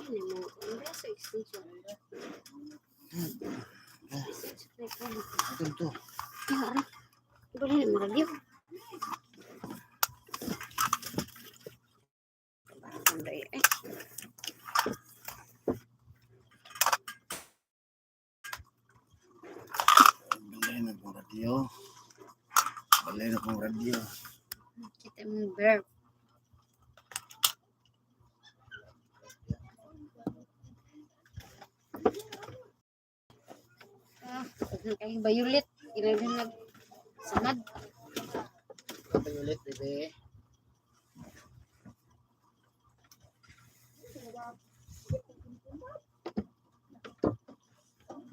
Ini mo, ang beso extension. Ito. Boleh mo radio. Pandai Balay na pong radio. Balay na pong radio. Kita mo verb. Kay violet, ilagay nag samad. Violet, bebe.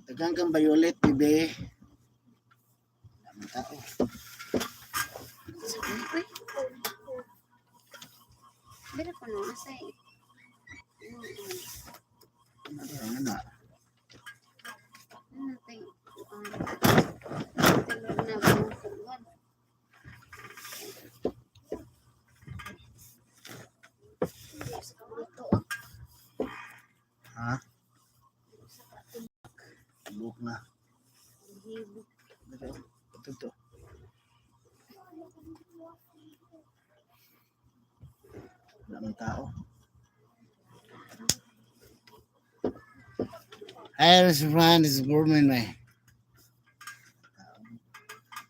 Dagang kang violet, bebe. Daming tao. Sabi ko eh. Bira ko na nasay. Ano na? Ano tayo? Tingnan na mo kuwan. Ha? Buk na. Ito. Daming tao. Iris friend is gourmet na eh.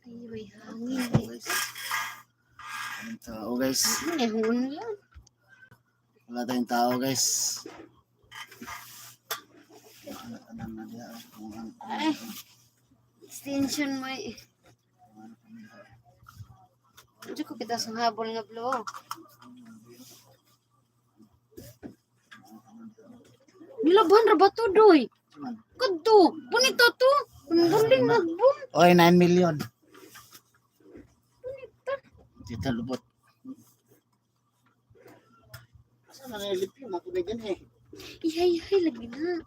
Ay, may hangin. Guys. Daming tao guys. Ay, hungon lang. Wala tayong tao guys. Ay, extension mo eh. Hindi ko kita sa habol nga blow. Nilaban ra ba to, doy? Kadto, bonito to. Buling magbun. Oy, 9 million. Bonita. Dito lubot. Asa na nilip yung mga kunay eh. Ihay-hay lagi na.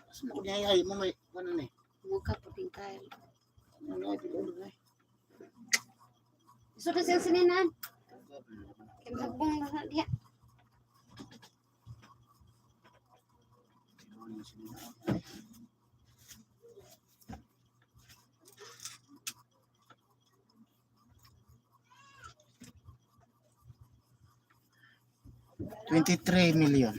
Asa na kunay mo may ano na eh. Mukha po din kayo. Ano ay pilo na eh. Gusto na siyang sininan. Kaya magbung na diya. $23 million.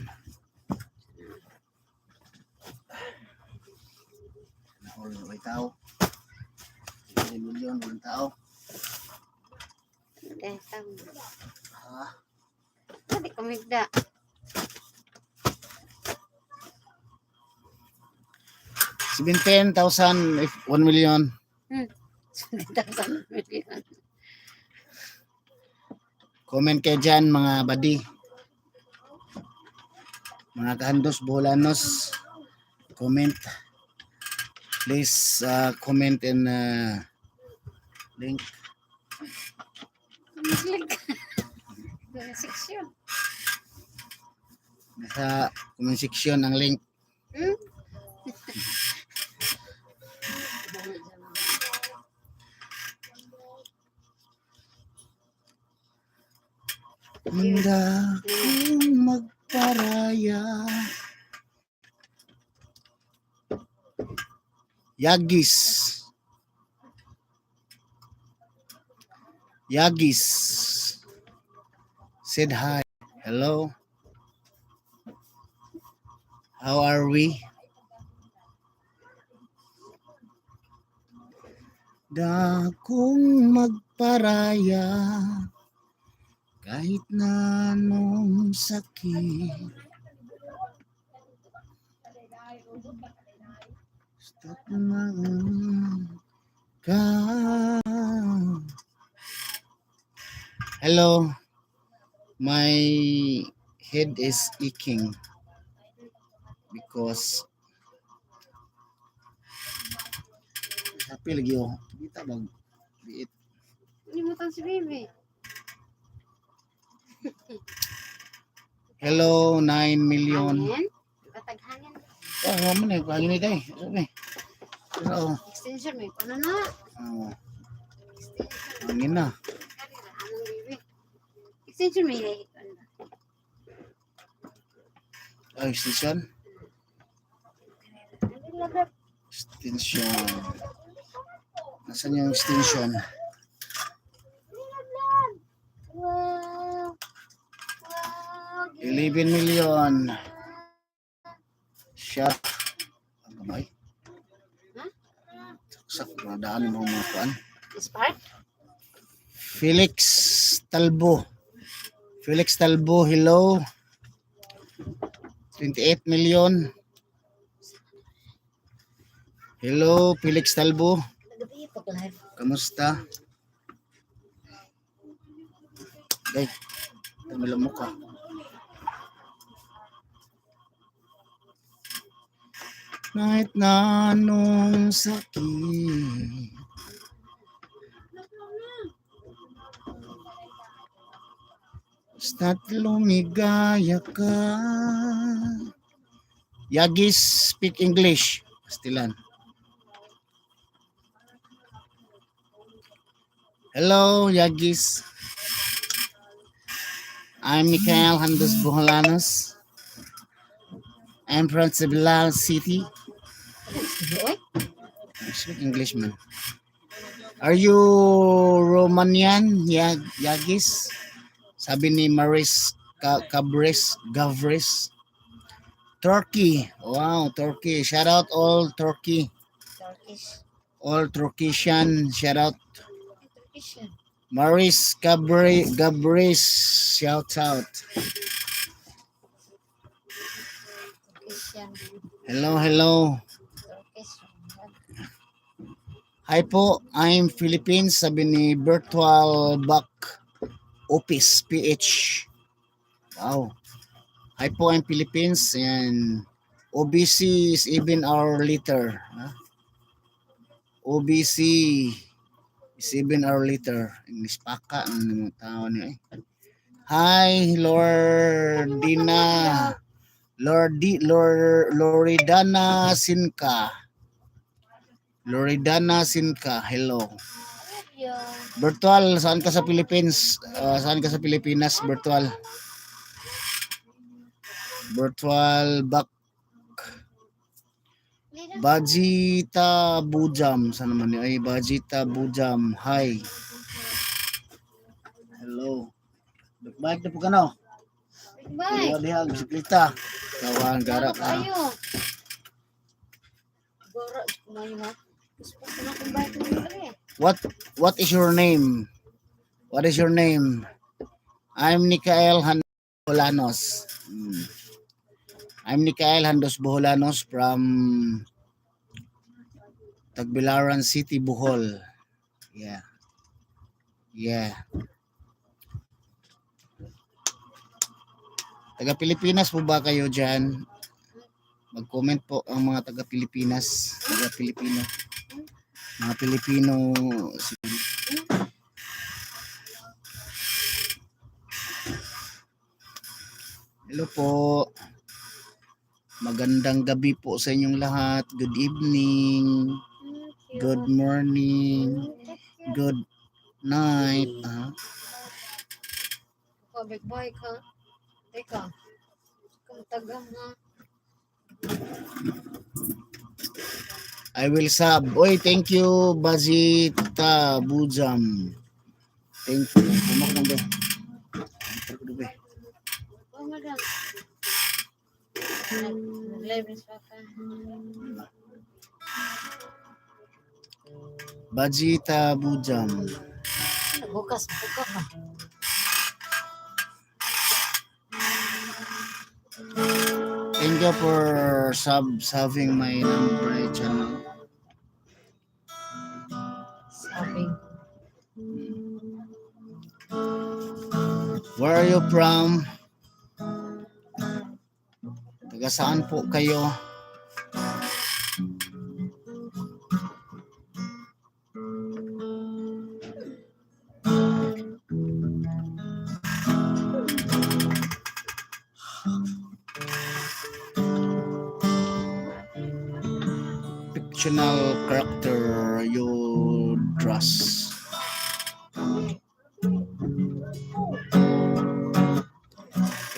Nahol na tao. 20 million, walang tao. Eh, tama. Ha? Hindi ko migda. 17,000 if 1 million. 20,000 million. Comment kayo dyan mga buddy. Mga kahandos, buholanos. Comment. Please comment and link. Click. Section. Nasa comment section ang link. Handa kong magparaya. Yagis said hi. Hello. How are we? Dakong magparaya kahit na anong sakit. Stop na ka. Hello. My head is aching because happy lagi oh. Kita bang biit. Limutan si baby. Hello, 9 million. Hangin? Kataghanin. Oh, mo na pagini day. Sabi. Oo. Extension may ano na. Oh. Hangin na. Anong baby? Extension may ano. extension. Extension. Nasaan yung extension? Wow. 11 million. Siya. Ang kamay. Saksak na daan mo mga kuan. This part? Felix Talbo. Felix Talbo, hello. 28 million. Hello, Felix Talbo. Nagabi pag live. Kamusta? Day, tumila mo ka. Kahit na anong sakit, basta't lumigaya ka. Yagis, speak English. Pastilan. Hello, Yagis. I'm Mikael Handos Boholanos. I'm from Cebu City. Oy. I speak English, man. Are you Romanian, Yagis? Sabi ni Maris Gavris. Turkey. Wow, Turkey. Shout out all Turkey. Turkish. All Turkishan. Shout out. Turkish. Maris Gabris. Shout out. Turkish. Hello, hello. Turkish. Hi po, I'm Philippines. Sabi ni Virtual Back Office PH. Wow. Hi po, I'm Philippines. And OBC is even our leader. Huh? OBC is even our leader. English paka ang mga tao niya eh. Hi, Loridana Sinka. Loridana Sinka, hello. Virtual, saan ka sa Philippines? Saan ka sa Pilipinas, Virtual? Virtual Back. Bajita Bujam. Saan naman yun? Ay, Bajita Bujam. Hi. Hello. Baik na po ka no? Bye. Diha, bisikleta. Kawan, gara ka. Ayo. Gora, kumayo ha. Gusto ko na kung bakit mo nila eh. What is your name? What is your name? I'm Mikael Handos Boholanos. I'm Mikael Handos Boholanos from Tagbilaran City, Bohol. Yeah. Yeah. Taga Pilipinas po ba kayo dyan? Mag-comment po ang mga taga Pilipinas, taga Pilipino. Mga Pilipino. Hello po. Magandang gabi po sa inyong lahat. Good evening. Good morning. Good night. Bye ka. Teka. Kung tagang ha. I will sub. Oy, thank you, Bajita Bujam. Thank you. Kumak na ba? Oh, madam. Nag-live rin sa papa. Bajita Bujam. Bukas ka. Thank you for subbing my channel. Sabi. Where are you from? Taga saan po kayo? Fictional character you trust.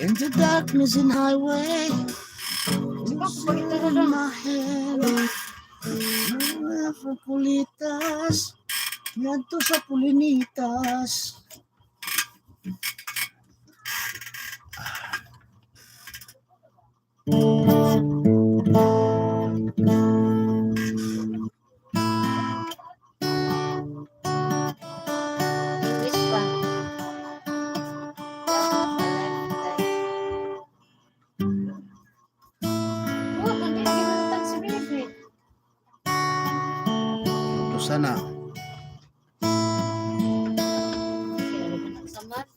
In the darkness in highway, Balik na lang. Mga fakulitas, ngadto sa Pulinitas. English pa. Oh, hindi ginuntan si baby. Ito sana. Samad.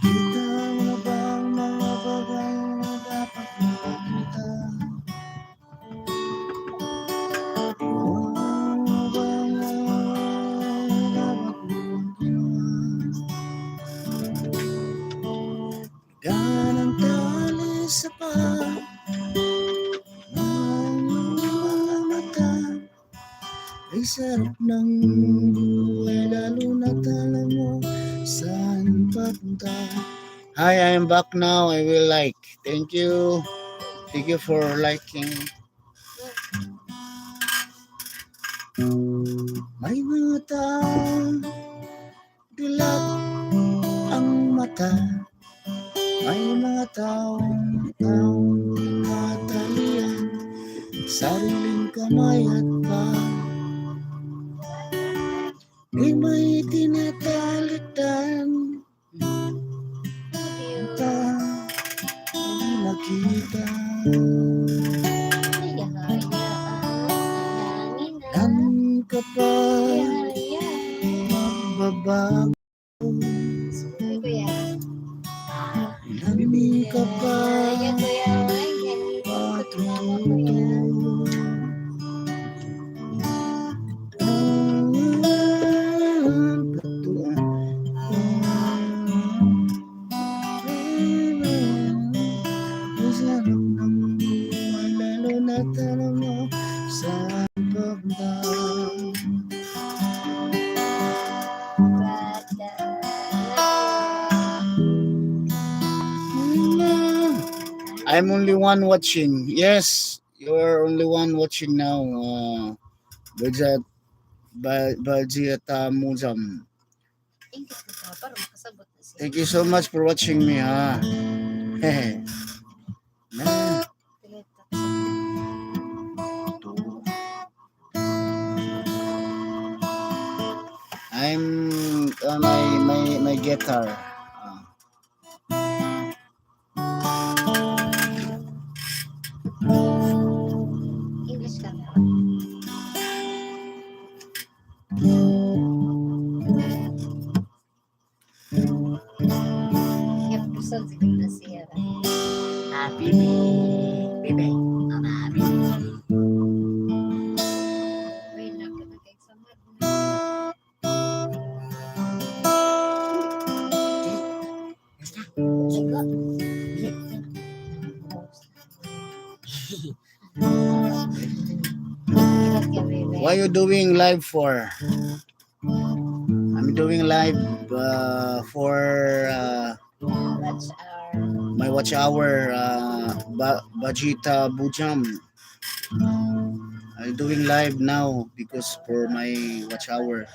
Kita mo bang mga bagay na dapat makita? Ano bang mga dapat mong ginawa? Ganang tali sa paa ng mga mata ay sarap ng buhay, lalo na't alam mo saan papunta. Hi, I am back now. I will like. Thank you. Thank you for liking. May mga taong dilat ang mata. May mga taong tinatalian, sariling kamay at paa. Di may tinatalitan ta, hindi nakita. Nan ka pa magbabago, nan ka pa matututo. Lalo na tanong mo saan papunta. I'm only one watching. Yes, you're only one watching now. Bajat Bajita Muzam. English pa para makasabot na siya. Thank you so much for watching me, ha. Na. I'm my guitar. English ka na. Kaya pusod siguro na siya. Bibi, bibi, mama, bibi. Wait lang ka na kay samad. What you doing live for? I'm doing live for Watch our my watch hour, Bajita Bujam. I'm doing live now because for my watch hour.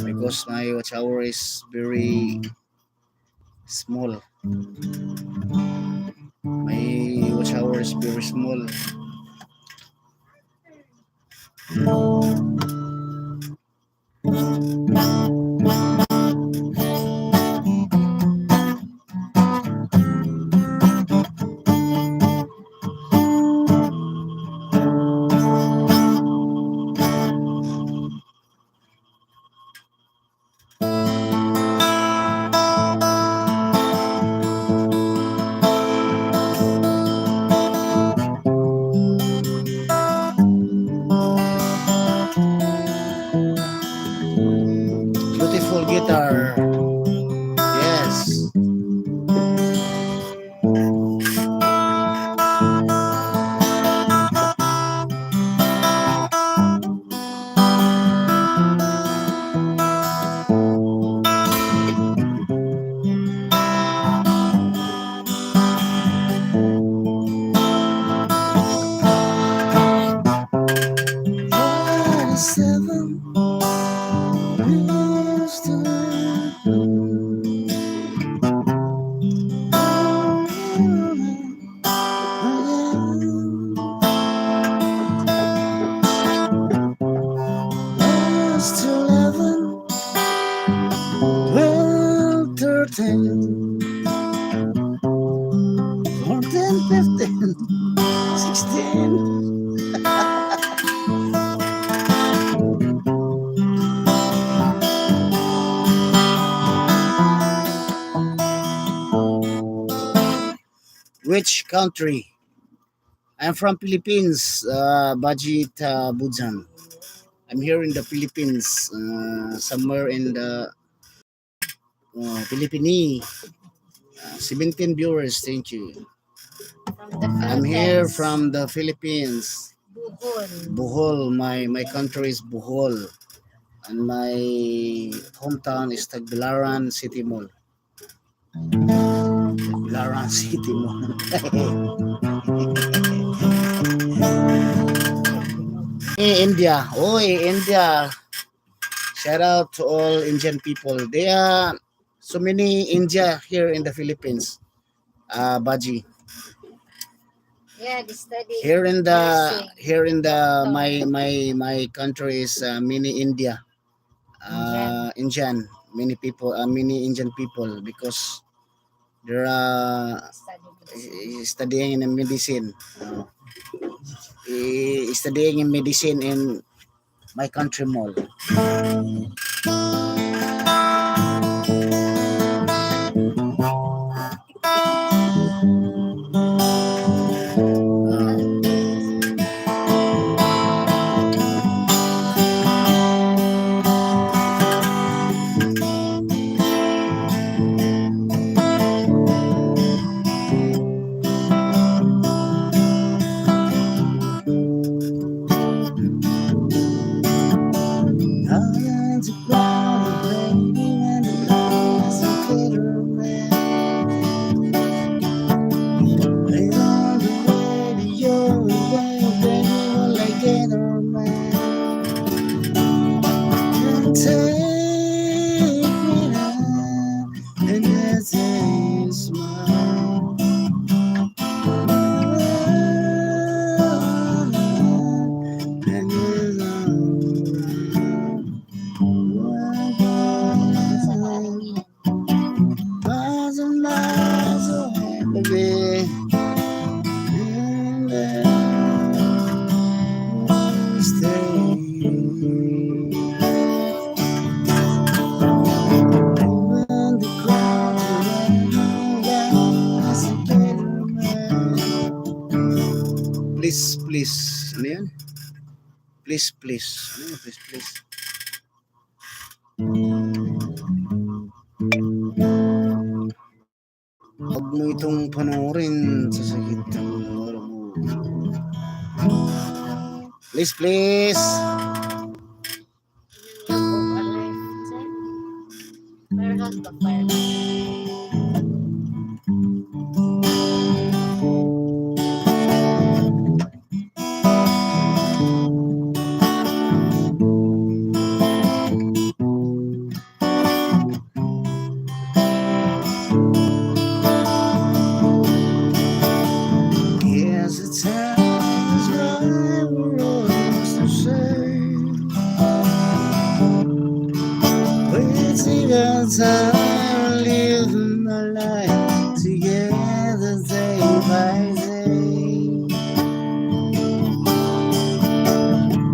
Because my watch hour is very small. My watch hour is very small. Beautiful guitar. Yes. 14, 14, 15, 16. Which country? I'm from Philippines, Bajit Bujan. I'm here in the Philippines, somewhere in the Philippines. 17 viewers, thank you. From the I'm here Philippines. from the Philippines. Bohol. Bohol, my country is Bohol. And my hometown is Tagbilaran City Mall. Tagbilaran City Mall. Hey, India. Oi, India. Shout out to all Indian people. There are so many India here in the Philippines. Baji. Yeah, the study. Here in the Doctor. my country is mini India. Indian. Many people, many Indian people because they're Study. studying in medicine. Studying in medicine in my country mall. Please. Ano yan? Please. Ano yun? Please. Huwag mo itong panoorin sa sakit ng oras mo. Please. Firehouse ba? Firehouse. Yes, the time is right, we're almost the same. Waiting on time, living my life together day by day.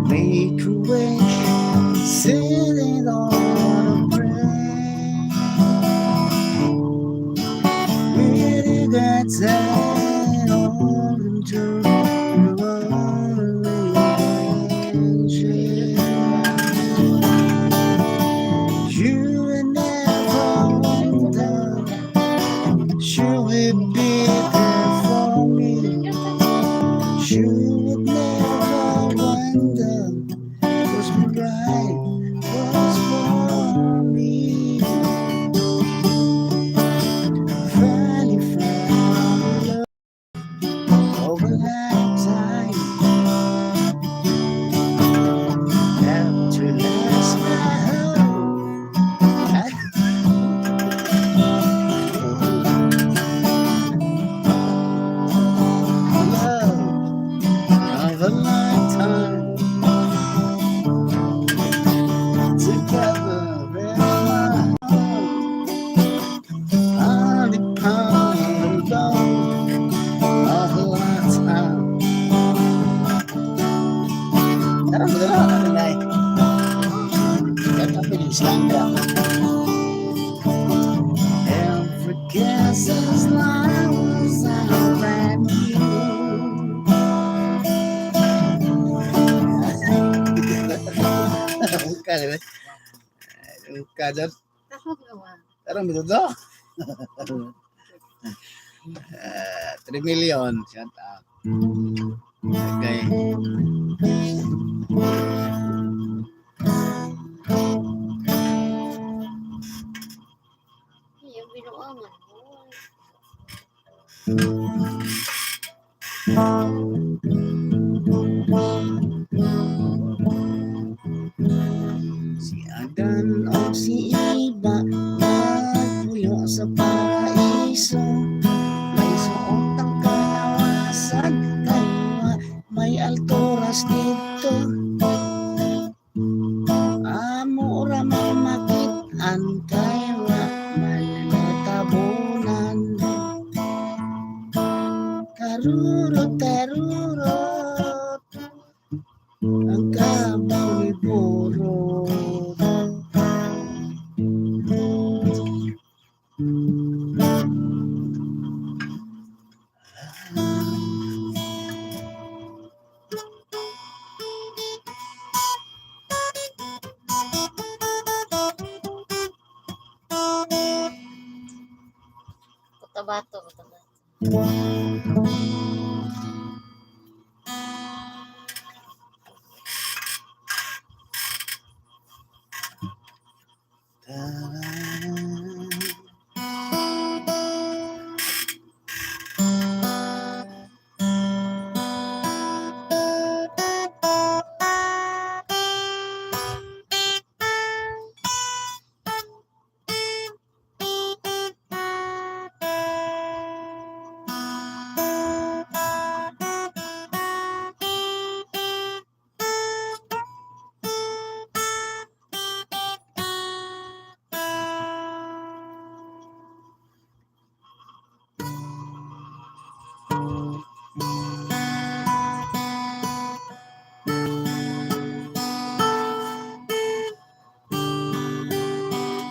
Make a wish, sitting on a prayer. Really got time on to you and never wonder, should we be there for me? You would never wonder, was right, was for me. Finally found Islanda. Every kiss is like a brand new. Bukan ya? Bukan dyan. Takot naman. Tarong dito to. 3 million. Shout out. Okay. Yung binuangan mo. Si Adan o si Iba nagpuyo sa paraiso. May suotang kalawasan kaya may alturas dito. Amo ra may makit-an kaya may natabunan. Karurot, karurot ang kabaw ni Burot. Cotabato, Cotabato.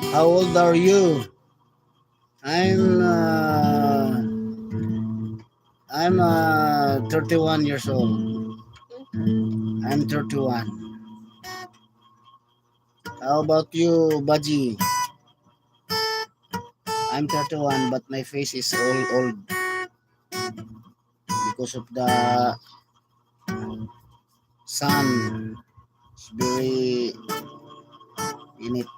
How old are you? I'm 31 years old. I'm 31. How about you, Baji? I'm 31, but my face is all old because of the sun. It's very init.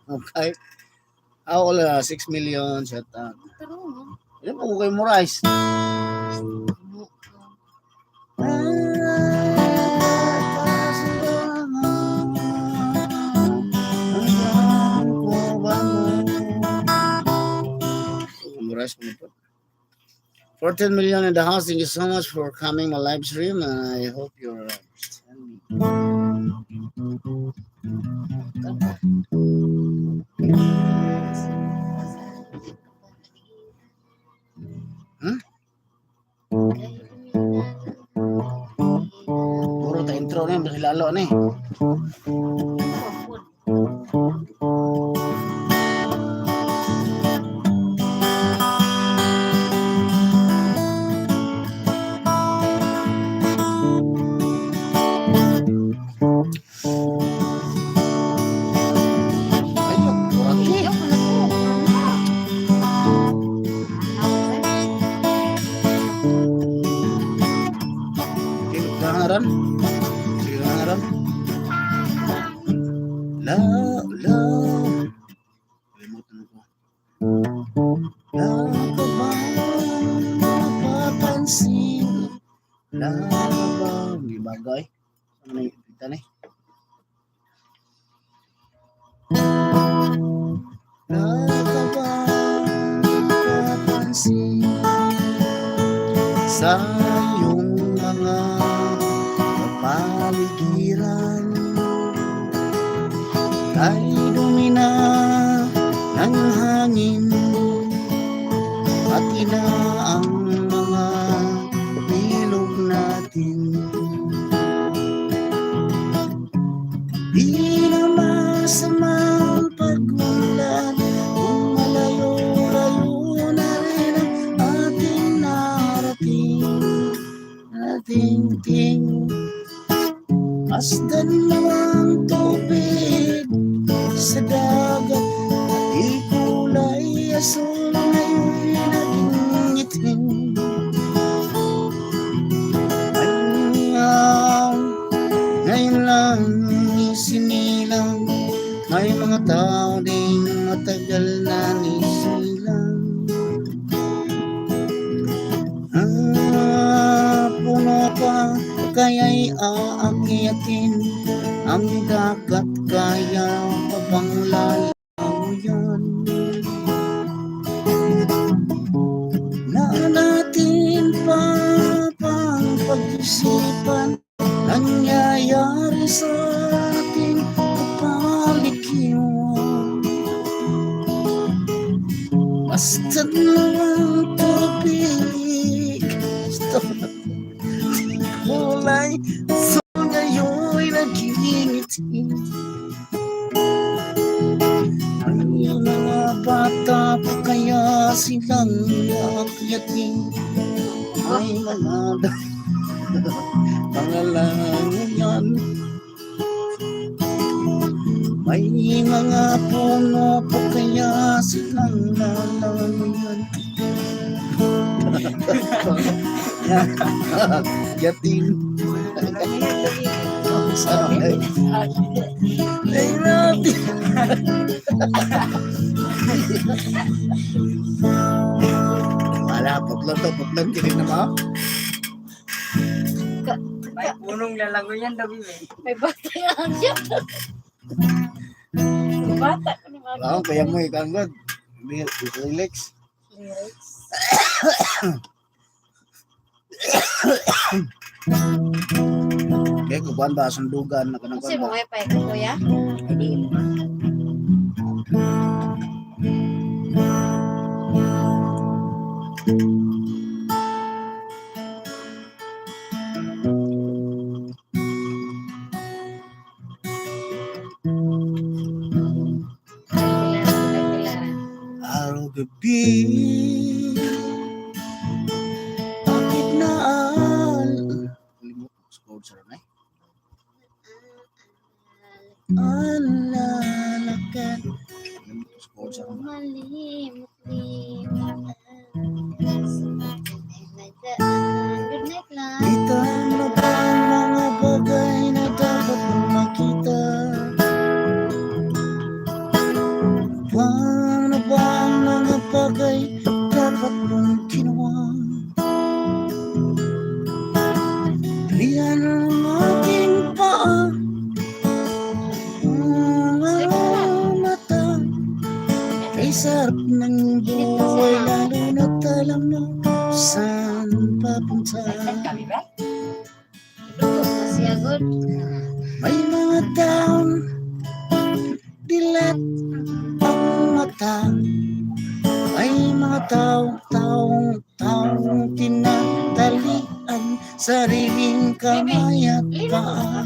Okay. Ako wala, 6 million. Shut up. Tarong, Yan po kayo mo rice. rice ko nito. 14 million in the house. Thank you so much for coming my live stream. I hope you're understanding. Hmm? Puro ta intro na yung lalo na eh. Ayun, kurang Hindi, ako na po. Kedengaran? Kedengaran? Love. Kalimutan ko. Love ko ba mapapansin? Love ba? Hindi bagay. Ano na yung pita na eh? Love ka ba mapapansin? Sa iyong mga kapaligiran kay dumina ng hangin at ina ang mga ilog natin. Di na masamang pagmulan kung malayo-layo na rin ang ating narating. Ting masdan lang ang tubig sa dagat at ikulay asul ngayon'y naging itim. Ngayon lang isinilang may mga tao ding matagal na nisilang. Puno pa kaya'y aakyatin ang dagat, kaya pa bang lalayan na natin pa pang pag-isipan nangyayari sa ating kapaligiran. Basta't lang tubig kulay so ngayon'y nag-iingiti. Ang mga bata pa kaya silang naakyatin ay mga pangalangan yan. May mga puno pa kaya silang lalayan. Yatin. Ay natin. Wala, putlang kini na ba? May punong lalago yan, Dabi. May bata yan siya. Bata ko ni Mami. Wala, kaya mo ikangod. Relax. Kaya kukuhan ba sundugan na kanang Kasi mo wifi ko kuya. Hindi mo. araw gabi. Bakit score sa rin alalakan score sa rin Malimut-limut. Good night lang. kita na ba ang mga bagay na dapat mong makita? Paano ba ang mga bagay dapat mong ginawa? Riyan ang aking paa, ang mata, kay sarap ng buhay lalo alam mo saan papunta. Kami ba? Luto na siya good. May mga taong dilat ang mata. May mga taong tinatalian sariling kamay at paa.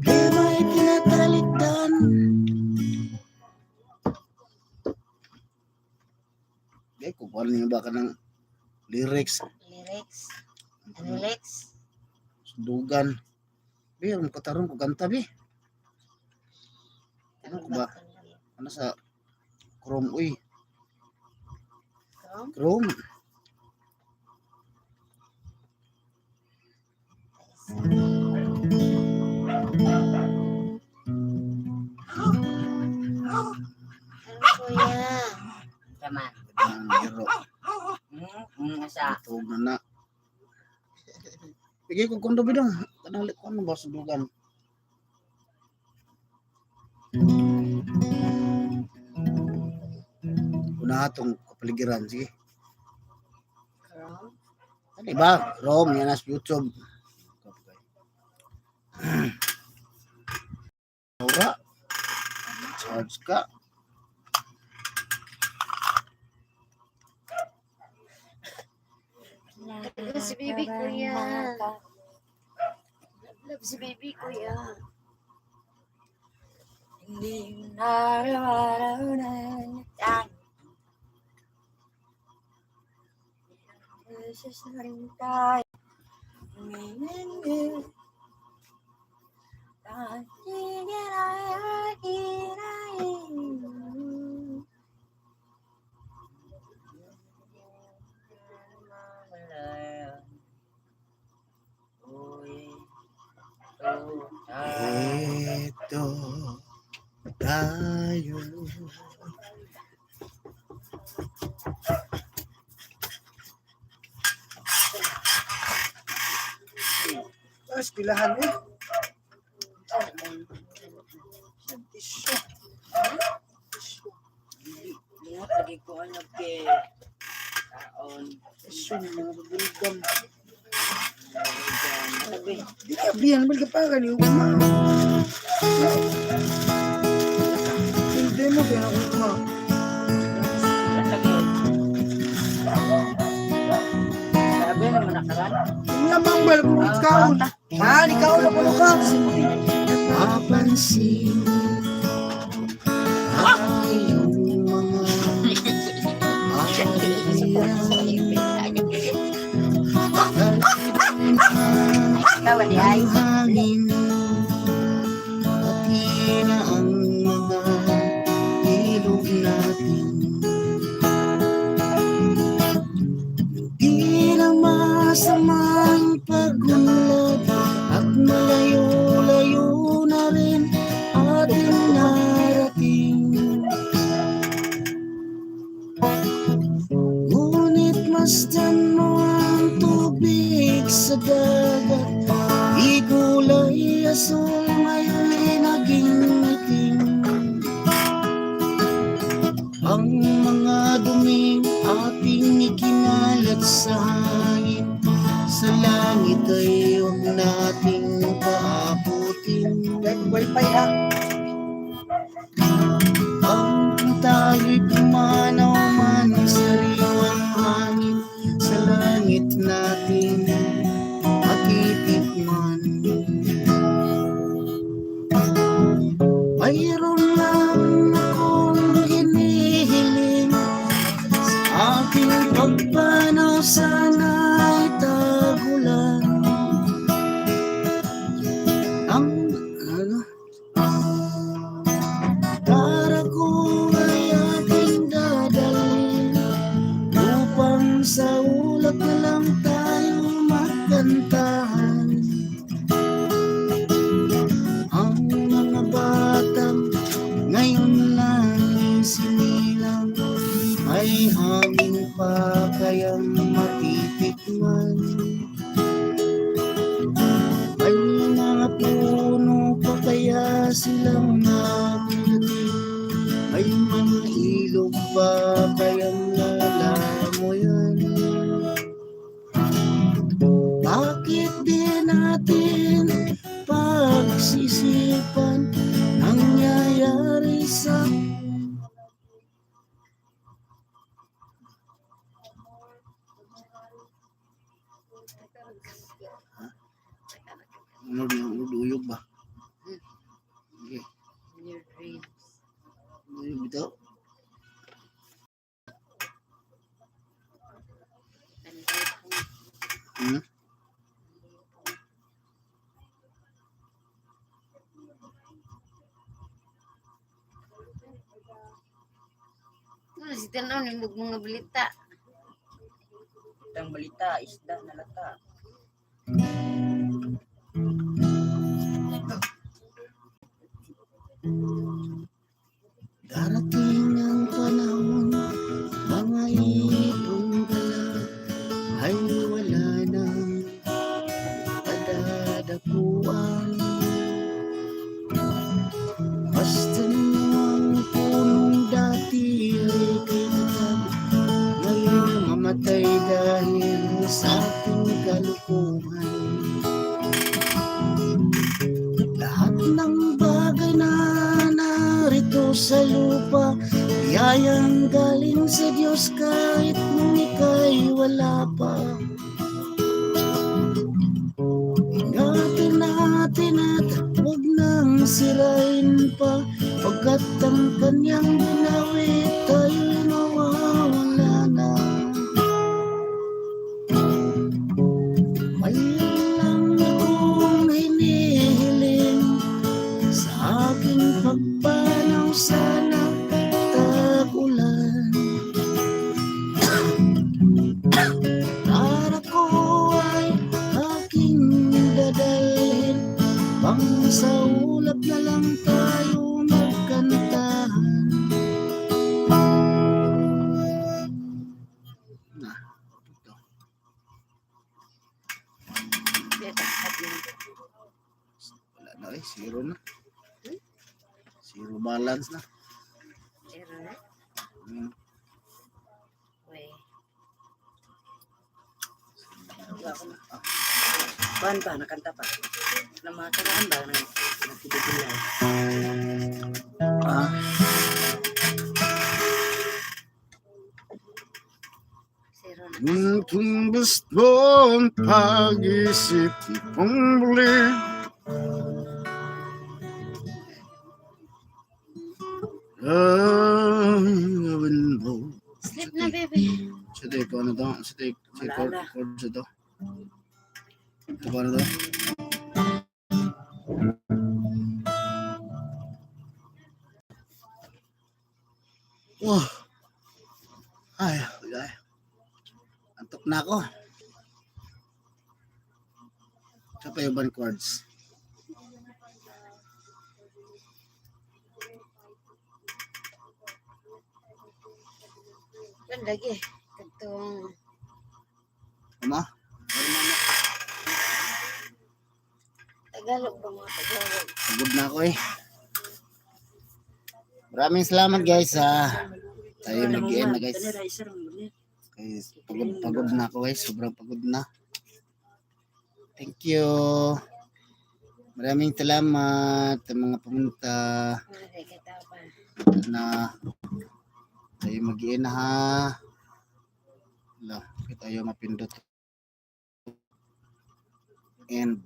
May tinatalikdan. Kung paano niyo ba ka ng lyrics, Lyrics. Ano lyrics? sundugan. Be, ang katarong ko kanta, be. Ano ko ba? Ano sa Chrome, uy. Chrome. Ano kuya? Tama. Ang hero. Asa. Tuog na na. Pigay ko kondo bidong. Kanang ko ano ba sundugan? Una atong kapaligiran, sige. Chrome. Ano ba? Chrome, yan as YouTube. Ora. Charge ka. Love si baby kuya. Love si baby kuya. Hindi nararamdaman yan. Beses na rin tayo umiinit. Dati ginahirain. Ito tayo. Tapos pilahan eh. Lihat lagi ko ano ke kaon. Isun, mga babulgam. Sabi, Di ka biyan, balik ka pa ka niyo kuma. Hindi mo biyan ako kuma. lagi. Sabi naman nakaran. Nga bambal ko kaon. Ha, di kaon na pala ka. Papansin ang iyong mga Tawa di ay. hangin pati na ang mga ilog natin. Di na masamang pagunlad at malayo-layo na rin ating narating. Ngunit masdan mo ang tubig sa dagat. Di kulay asul ngayon naging itim. Ang mga duming ating ikinalat sa hangin. Sa langit ay huwag nating paabutin. Wi-Fi ha. Ang tayo'y pumanaw man sa riwang hangin. Sa langit natin matitikman. Mayroon lang akong hinihiling. Sa aking pagpanaw sana'y tagulan. Ang para ko ay aking dadalhin upang sa ulap na lang tayo magkantahan. Ang mga batang ngayon lang sinilang may hangin pa kayang matitikman. May mga puno kaya silang napilating, may mga ilog ba kayang alam mo yan? Bakit di natin pagsisipan nangyayari sa uyog ba? Okay. In your dreams. Uyog ito. Hmm? Ano si tanaw ni mga balita. Itang balita, isda na lata. Darating ang panahon, mga ibong gala ay wala nang kadadapuan. Basta ang punong dati ay kailan ngayon mamatay dahil sa ating kalukuhan. Lahat ng bagay na narito sa lupa, biyayang galing sa Diyos kahit nung ika'y wala pa. Ingatan natin at huwag nang sirain pa, pagkat ang kanyang binawi tayo'y mawawala na. Mayroon lang akong hinihiling, sa aking pagpanaw sana tag-ulan. Para ko ay aking dadalhin, pang sa ulap na lang tayo magkantahan. Na, ito. Wala na eh, zero na. Zero balance na. Zero na. Hmm. Uy. Ban pa, nakanta pa. Na mga karaan ba na nagtibigilan. Ah, Zero na. kung gusto ang pag-isip kong muli, gawin mo. Sleep na, baby. Sige, ikaw na to. Sige, chord sa to. Ito ba na to? Oh. Ay, ay. Antok na ako. Ito pa yung chords. Kan lagi. Katong Ano? Tagalog ba mga Tagalog? Pagod na ako eh. Maraming salamat guys tayo mag-end na guys. Guys, pagod na ako guys. Sobrang pagod na. Thank you. Maraming salamat sa mga pumunta Ay, kita pa. na tayo mag-end ha. Wala, tayo mapindot. End.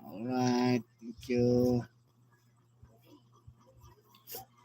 Alright, thank you.